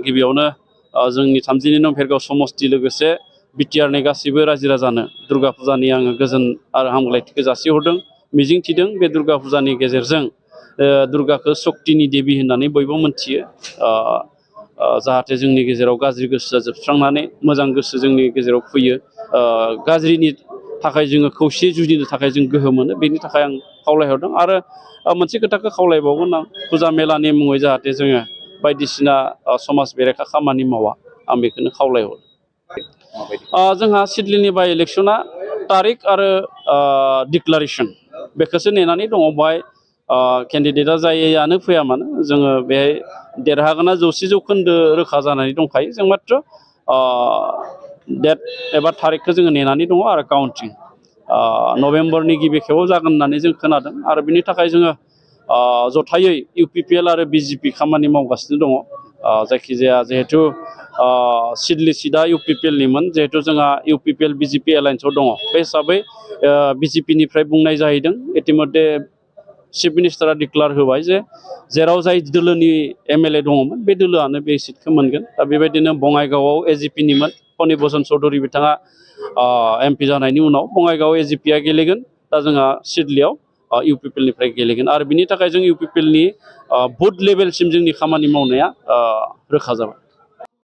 गिबियावनो जोंनि 32 नं भेरगाव समस्ति लोगोसे बिटिआरनि गासैबो रायजो राजानो दुर्गा फुजानि आङो गोजोन आरो हामलायथिखौ जासिहरदों। मिजिंथिदों बे दुर्गा फुजानि गेजेरजों दुर्गाखौ शक्तिनि देबी होननानै बयबो मोनथियो। जाहाथे जोंनि गेजेराव गाज्रि गोसोआ जोबस्रांनानै मोजां गोसो जोंनि गेजेराव फैयो। गाज्रिनि थाखाय जोङो खौसेयै जुजिनो थाखाय जों गोहो मोनो। बेनि थाखाय आं खावलायहरदों आरो मोनसे खोथाखौ खावलायबावगोन आं फुजा मेलानि मुङै जाहाथे जोङो बायदिसिना समाज बेरेखा खामानि मावा आं बेखौनो खावलायहरो। जोंहा सिडलिनि बाइ इलेक्सना तारिख आरो डिक्लारेसन बेखौसो नेनानै दङ। बेवहाय केन्डिडेटआ जायानो फैया मानो जोङो बेहाय देरहागोना 100% रोखा जानानै दंखायो। जों मात्र डेट एबा तारिखखौ जोङो नेनानै दङ आरो काउन्टिं नभेम्बरनि गिबि खेबाव जागोन होननानै जों खोनादों आरो बिनि थाखाय जोङो जथायै इउपिपिएल आरो बिजेपि खामानि मावगासिनो दङ। जायखिजाया जिहेथु सिडली सिटआ इउपिपिएलनिमोन जिहेथु जोंहा इउपिपिएल बिजेपि एलायन्सआव दङ बे हिसाबै बिजेपिनिफ्राय बुंनाय जाहैदों। इतिमध्य चिफ मिनिस्टारा डिक्लार होबाय जे जेराव जाय दोलोनि एमएलए दङमोन बे दोलोआनो बे सिटखौ मोनगोन। दा बेबायदिनो बङाइगावआव एजिपिनिमोन फनि भूषण चौधुरी बिथाङा एमपि जानायनि उनाव बङाइगाव एजिपिआ गेलेगोन। दा जोंहा सिडलीआव इउपिपिएलनिफ्राय गेलेगोन आरो बिनि थाखाय जों इउपिपिएलनि बुथ लेभेलसिम जोंनि खामानि मावनाया रोखा जाबाय।